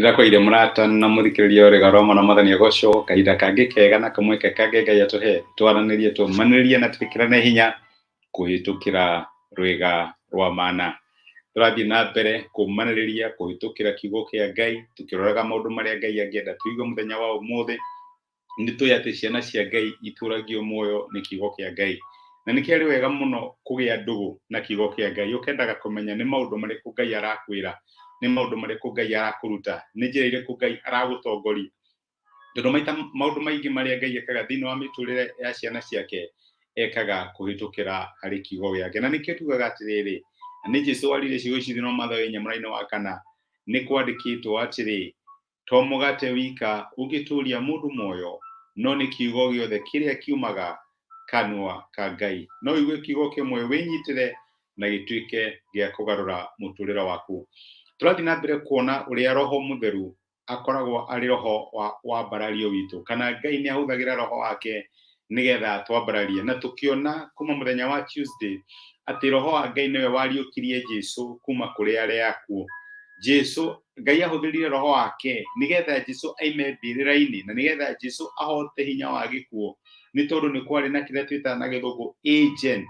Nĩndakwaire mũrata na mũthikĩrĩria ũrĩ garoma na mwathani agocwo kahinda kangĩ kega na kamweke kangĩ Ngai atũhe twaranĩrie tũmanĩrĩrie na twĩkĩrane hinya kũhĩtũkĩra rwĩga rwa mana. Tũrathiĩ na mbere kũmanĩrĩria kũhĩtũkĩra kiugo kĩa Ngai tũkĩroraga maũndũ marĩa Ngai angĩenda tũigue mũthenya wa ũmũthĩ. Nĩ tũĩ atĩ ciana cia Ngai itũragio muoyo nĩ kiugo kĩa Ngai. Na nĩkĩo arĩ wega mũno kũgĩa ndũgũ na kiugo kĩa Ngai, ũkendaga kũmenya nĩ maũndũ marĩkũ Ngai arakwĩra, nĩ maũndũ marĩkũ Ngai arakũruta, nĩ njĩra irĩkũ Ngai aragũtongoria. Tondũ maita maũndũ maingĩ marĩa Ngai ekaga thĩinĩ wa mĩtũrĩre ya ciana ciake, ekaga kũhĩtũkĩra harĩ kiugo gĩake. Na nĩkĩo tugaga atĩrĩrĩ, na nĩ Jesu waririe ciugo ici thĩinĩ wa Mathayo 4 mũraini wa 4, nĩ kwandĩkĩtwo atĩrĩ, To mũgate wika ũngĩtũũria mũndũ muoyo, no nĩ kiugo gĩothe kĩrĩa kiumaga kanua ka Ngai. No ũigue kiugo kĩmwe wĩnyitĩre na gĩtuĩke gĩa kũgarũra mũtũũrĩre waku. Tũrathiĩ na mbere kuona ũrĩa Roho Mũtheru akoragwo arĩ roho wa wambarario witũ, kana Ngai nĩ ahũthagĩra roho wake nĩgetha twambararie. Na tũkĩona kuma mũthenya wa Tuesday atĩ roho wa Ngai nĩwe wariũkirie Jesu kuma kũrĩ arĩa akuũ. Jesu Ngai ahũthĩrire roho wake nĩgetha Jesu aime mbĩrĩra-inĩ na nĩgetha Jesu ahote hinya wa gĩkuũ, nĩ tondũ nĩ kwarĩ na kĩrĩa twĩtaga na gĩthũngũ agent.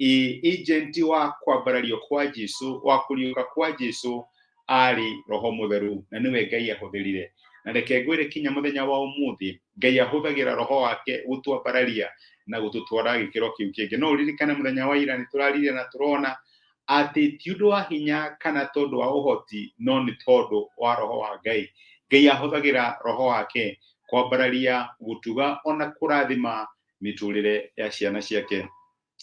Agent wa kwambarario kwa Jesu, wa kũriũka kwa Jesu arĩ Roho Mũtheru, na nĩwe Ngai ahũthĩrire. Na reke ngwĩre kinya mũthenya wa ũmũthĩ, Ngai ahũthagĩra roho wake gũtwambararia na gũtũtwara gĩkĩro kĩu kĩngĩ. No ũririkane mũthenya wa ira nĩ tũraririe na tũrona atĩ ti ũndũ wa hinya kana tondũ wa ũhoti, no nĩ tondũ wa roho wa Ngai. Ngai ahũthagĩra roho wake kwambararia, gũtuga ona kũrathima mĩtũrĩre ya ciana ciake.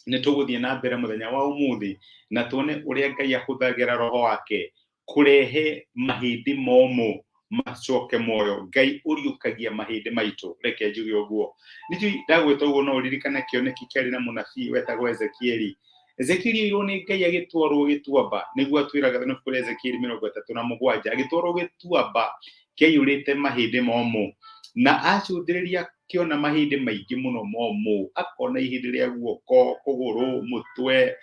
Nĩ tũgũthiĩ na mbere mũthenya wa ũmũthĩ na tuone ũrĩa Ngai ahũthagĩra roho wake kũrehe mahĩndĩ momũ macoke muoyo. Ngai ũriũkagia mahĩndĩ maitũ, reke njuge ũguo. Nĩnjũĩ ndagwĩta ũguo no ũririkane kĩoneki kĩarĩ na mũnabii wetagwo Ezekieli. Ezekieli oirwo nĩ Ngai agĩtwarwo gĩtuamba, nĩguo atwĩraga thĩinĩ wa ibuku rĩa Ezekieli 37, agĩtwarwo gĩtuamba kĩaiyũrĩte mahĩndĩ momũ, na acũthĩrĩria akĩona mahĩndĩ maingĩ mũno momũ, akona ihĩndĩ rĩa guoko, kũgũrũ, mũtwe,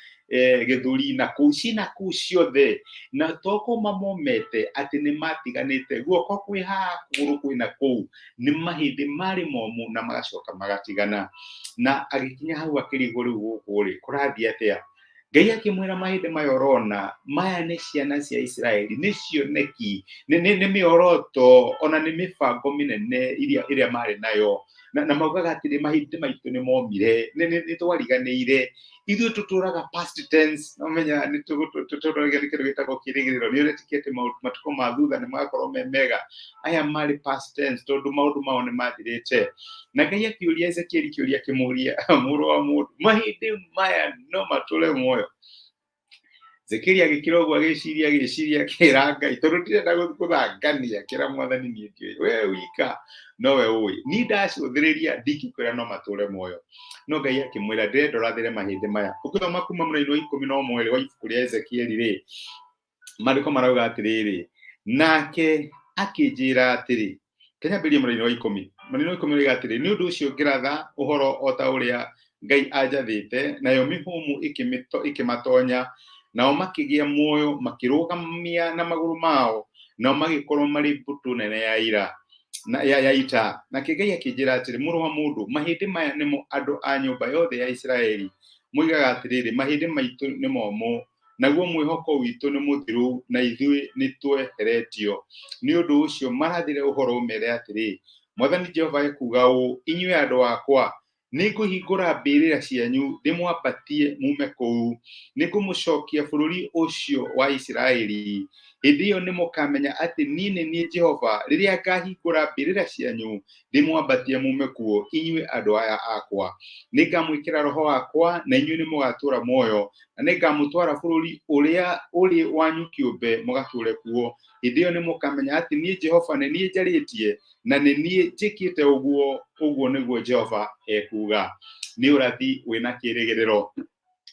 gĩthũri, na kũu ciĩna kũu ciothe, na toko mamomete atĩ nĩ matiganĩte, guoko kwĩ haha, kũgũrũ kwĩ na kũu, nĩ mahĩndĩ marĩ momũ na magacoka magatigana. Na agĩkinya hau akĩrigwo rĩu gũkũ rĩ, kũrathiĩ atĩa? Ngai akĩmwĩra mahĩndĩ maya ũrona, maya nĩ ciana cia Isiraeli, nĩ cioneki, nĩ mĩoroto, ona nĩ mĩbango mĩnene ĩrĩa marĩ nayo. Na maugaga atĩrĩ, mahĩndĩ maitũ nĩ momire, nĩ twariganĩire. Ithuĩ tũtũraga past tense, no menya nĩ tũtũraga nĩ kĩndũ gĩtagwo kĩrĩgĩrĩro, nĩ ũretĩkia atĩ matukũ ma thutha nĩ magakorwo me mega. Aya marĩ past tense tondũ maũndũ mao nĩ mathirĩte. Na Ngai akĩũria Ezekieli kĩũria akĩmũria, mũrũ wa mũndũ, mahĩndĩ maya no matũre muoyo? Ezekieli agĩkira ũguo agĩciria agĩciria akĩra Ngai, tondũ ndirenda gũthangania, akĩra Mwathani niĩ ndiũĩ, we wika nowe ũĩ, niĩ ndacũthĩrĩria ndingĩkwĩra no matũre muoyo. No Ngai akĩmwĩra ndĩrenda ũrathĩre mahĩndĩ maya. Ũngĩthoma kuma mũraini wa 11 wa ibuku rĩa Ezekieli rĩ, maandĩko marauga atĩrĩrĩ, nake akĩnjĩra atĩrĩ, kanyambĩrĩrie mũraini wa 10, mũraini wa 10 ũroiga atĩrĩ, nĩ ũndũ ũcio ngĩratha ũhoro o ta ũrĩa Ngai anjathĩte, nayo mĩhũmũ ĩkĩmatonya, nao makĩgĩa muoyo, makĩrũgamia na magũrũ mao, nao magĩkorwo marĩ mbũtũ nene ya ira na, ya ita. Nake Ngai akĩnjĩra atĩrĩ, mũrũ wa mũndũ, mahĩndĩ maya nĩmo andũ a nyũmba yothe ya Isiraeli moigaga atĩrĩrĩ, mahĩndĩ maitũ nĩ momũ, naguo mwĩhoko witũ nĩ mũthiru, na ithuĩ nĩ tweheretio. Nĩ ũndũ ũcio marathĩre ũhoro ũmeere atĩrĩ, Mwathani Jehova ekuuga ũũ, inyuĩ andũ akwa, nĩ ngũhingũra mbĩrĩra cianyu ndĩmwambatie mume kũu, nĩ ngũmũcokia bũrũri ũcio wa Isiraeli. Hĩndĩ ĩyo nĩ mũkamenya atĩ niĩ nĩ niĩ Jehova, rĩrĩa ngahingũra mbĩrĩra cianyu ndĩmwambatie mume kuo, inyuĩ andũ aya akwa. Nĩ ngamwĩkĩra roho wakwa, na inyuĩ nĩ mũgatũũra muoyo, na nĩ ngamũtwara bũrũri ũrĩa ũrĩ wanyu kĩũmbe mũgatũũre kuo. Hĩndĩ ĩyo nĩ mũkamenya atĩ niĩ Jehova nĩ niĩ njarĩtie, na nĩ niĩ njĩkĩte ũguo, ũguo nĩguo Jehova ekuuga. Nĩ ũrathi wĩna kĩĩrĩgĩrĩro.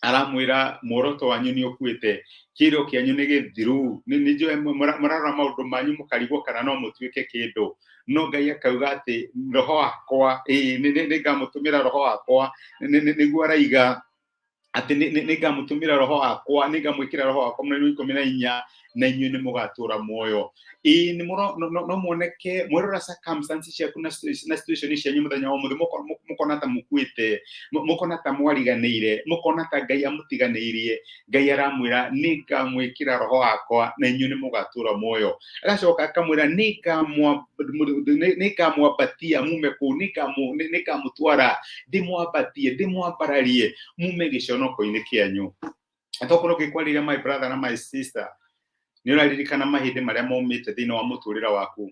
Aramwĩra muoroto wanyu nĩ ũkuĩte, kĩĩrĩro kĩanyu nĩ gĩthiru, nĩ njũĩ mũrarora maũndũ manyu mũkarigwo kana no mũtuĩke kĩndũ, no Ngai akauga atĩ roho wakwa, nĩ ngamũtũmĩra roho wakwa, nĩguo araiga atĩ nĩ ngamũtũmĩra roho wakwa, nĩ ngamwĩkĩra roho wakwa mũraini wa 14, Na inyuĩ nĩ mũgatũra muoyo. Ĩĩ nĩ no muoneke mwerora circumstances ciaku na situation cianyu mũthenya wa ũmũthĩ, mũkona ta mũkuĩte, mũkona ta mwariganĩire, mũkona ta Ngai amũtiganĩirie. Ngai aramwĩra, nĩ ngamwĩkĩra roho wakwa na inyuĩ nĩ mũgatũra muoyo. Agacoka akamwĩra, nĩ ngamwambatia mume kũu, nĩ ngamũtwara, ndĩmwambatie, ndĩmwambararie mume gĩconoko-inĩ kĩanyu. Tokorwo ngĩkwarĩria, my brother na my sister, nĩ ũraririkana mahĩndĩ marĩa momĩte thĩinĩ wa mũtũrĩre waku,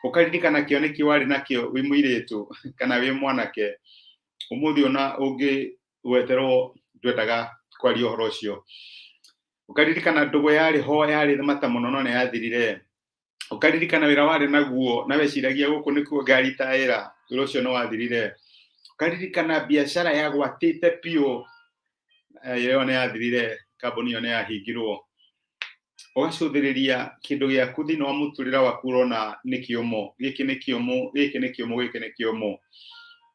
ũkaririkana kĩoneki warĩ nakĩo wĩ mũirĩtu kana wĩ mwanake. Ũmũthĩ ona ũngĩgweterwo ndwendaga kwaria ũhoro ũcio. Ũkaririkana ndũgũ yarĩ ho, yarĩ mata mũno, no nĩ yathirire. Ũkaririkana wĩra warĩ naguo na weciragia gũkũ nĩkuo ngaritaĩra, wĩra ũcio nĩ wathirire. Ũkaririkana biacara yagwatĩte biũ, ĩyo nĩ yathirire, kambuni ĩyo nĩ yahingirwo. Ũgacũthĩrĩria kĩndũ gĩaku thĩinĩ wa mũtũrĩre waku, ũrona nĩ kĩũmũ, gĩkĩ nĩ kĩũmũ, gĩkĩ nĩ kĩũmũ, gĩkĩ nĩ kĩũmũ.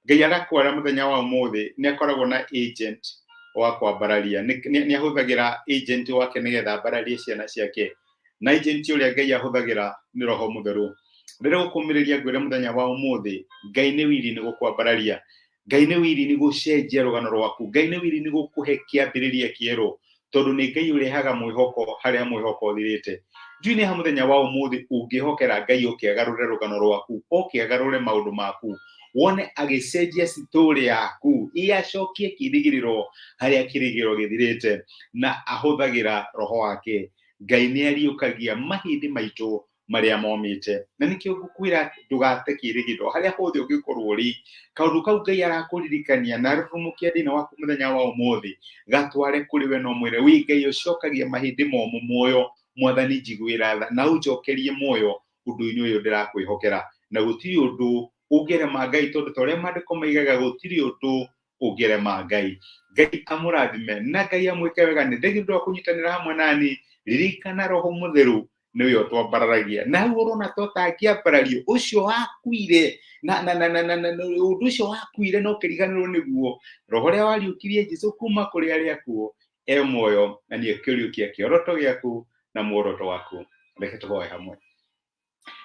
Ngai agakwara mũthenya wa ũmũthĩ nĩ akoragwo na agent wa kwambararia, nĩ ahũthagĩra agent wake nĩgetha ambararie ciana ciake, na agent ũrĩa Ngai ahũthagĩra nĩ Roho Mũtheru. Rĩrĩa gũkũmĩrĩria, ngwĩre mũthenya wa ũmũthĩ, Ngai nĩ wiri nĩ gũkwambararia, Ngai nĩ wiri nĩ gũcenjia rũgano rwaku, Ngai nĩ wiri nĩ gũkũhe kĩambĩrĩria kĩerũ, tondũ nĩ Ngai ũrehaga mwĩhoko harĩa mwĩhoko ũthirĩte. Njui nĩ ha mũthenya wa ũmũthĩ ũngĩhokera Ngai oke agarũre rũgano rwaku, oke agarũre maũndũ maku, wone agĩcenjia story yaku, ĩacokie kĩrĩgĩrĩro harĩa kĩrĩgĩrĩro gĩthirĩte, na ahũthagĩra roho wake. Ngai nĩ ariũkagia mahĩndĩ maitũ marĩa momĩte, na nĩkĩo ngũkwĩra ndũgate kĩrĩgĩrĩro harĩa hothe ũngĩkorwo ũrĩ. Kaũndũ kau Ngai arakũririkania na arurumũkia thĩinĩ waku mũthenya wa ũmũthĩ, gatware kũrĩ we na ũmwĩre, wĩ Ngai ũcokagia mahĩndĩ momũ muoyo, Mwathani, njiguĩra tha na ũnjokerie muoyo ũndũ-inĩ ũyũ ndĩrakwĩhokera. Na gũtirĩ ũndũ ũngĩrema Ngai, tondũ ta ũrĩa maandĩko maigaga, gũtirĩ ũndũ ũngĩrema Ngai. Ngai amũrathime na Ngai amwĩke wega. Nĩ thengio nĩ ũndũ wa kũnyitanĩra hamwe nani. Ririkana, Roho Mũtheru nĩwe ũtwambararagia, na hau ũrona ta ũtangĩambarario, ũcio wakuire na ũndũ ũcio wakuire na ũkĩriganĩrwo nĩguo, roho ũrĩa wariũkirie Jesu kuma kũrĩ arĩa akuũ e muoyo na nĩ ekũriũkia kĩoroto gĩaku na muoroto waku. Reke tũhoe hamwe.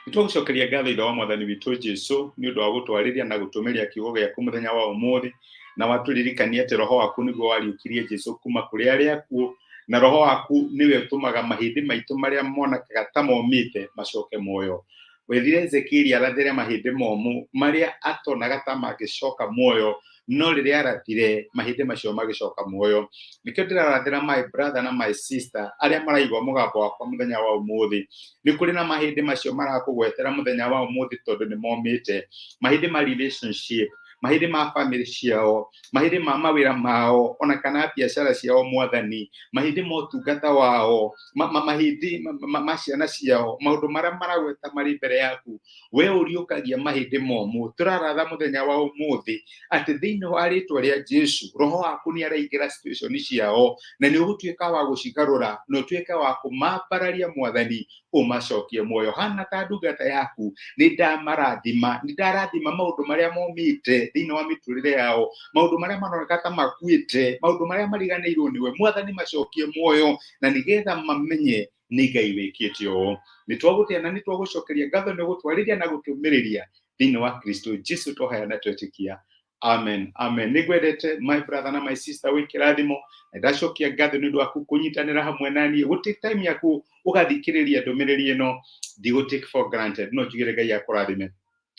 Nĩtwagũcokeria ngatho, Ithe wa Mwathani witũ Jesu, nĩ ũndũ wa gũtwarĩria na gũtũmĩria kiugo gĩaku mũthenya wa ũmũthĩ, na watũririkania atĩ roho waku nĩguo wariũkirie Jesu kuma kũrĩ arĩa akuũ, na roho waku nĩwe ũtũmaga mahĩndĩ maitũ marĩa monekaga ta momĩte macoke muoyo. Wethire Ezekieli arathĩre mahĩndĩ momũ marĩa atonaga ta mangĩcoka muoyo, no rĩrĩa arathire, mahĩndĩ macio magĩcoka muoyo. Nĩkĩo ndĩrarathĩra my brother na my sister arĩa maraigua mũgambo wakwa mũthenya wa ũmũthĩ, nĩ kũrĩ na mahĩndĩ macio marakũgwetera mũthenya wa ũmũthĩ tondũ nĩ momĩte, mahĩndĩ ma relationship, mahĩndĩ ma family ciao, mahĩndĩ ma mawĩra mao ona kana biacara ciao, Mwathani, mahĩndĩ ma ũtungata wao, mahĩndĩ ma ciana ciao, maũndũ marĩa maragweta marĩ mbere yaku. We ũriũkagia mahĩndĩ momũ, tũraratha mũthenya wa ũmũthĩ atĩ thĩinĩ wa rĩtwa rĩa Jesu, roho waku nĩ araingĩra situation ciao na nĩ ũgũtuĩka wa gũcigarũra na ũtuĩke wa kũmambararia, Mwathani, ũmacokie muoyo. Hana ta ndungata yaku, nĩ ndamarathima, nĩ ndarathima maũndũ marĩa momĩte thĩinĩ wa mĩtũrĩre yao, maũndũ marĩa maroneka ta makuĩte, maũndũ marĩa mariganĩirwo nĩwe. Mwathani, macokie muoyo na nĩgetha mamenye nĩ Ngai wĩkĩte ũũ. Nĩ twagũtĩa na nĩ twagũcokeria ngatho nĩ gũtwarĩria na gũtũmĩrĩria. Thĩinĩ wa Kristo Jesu twahoya na twetĩkia, amen, amen. Nĩ ngwendete, my brother na my sister, wĩ kĩrathimo, na ndacokia ngatho nĩ ũndũ waku kũnyitanĩra hamwe na niĩ, gũ take time yaku ũgathikĩrĩria ndũmĩrĩri ĩno. Ndigũ take for granted, no njugĩre Ngai akũrathime.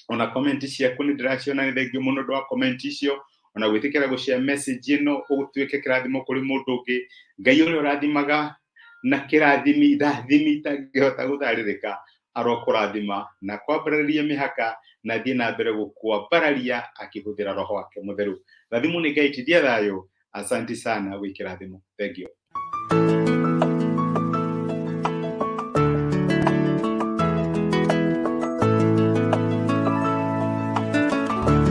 Ona comment ciaku nĩ ndĩraciona, nĩ thengio mũno ũndũ wa comment icio, ona gwĩtĩkĩra gũshare message ĩno ũtuĩke kĩrathimo kũrĩ mũndũ ũngĩ. Ngai ũrĩa ũrathimaga na kĩrathimi rathimi itangĩhota gũtarĩrĩka arokũrathima na kwambararia mĩhaka na thiĩ na mbere gũkwambararia akĩhũthĩra roho wake mũtheru. Rathimwo nĩ Ngai, tindia thayũ. Asanti sana, wĩ kĩrathimo, thank you.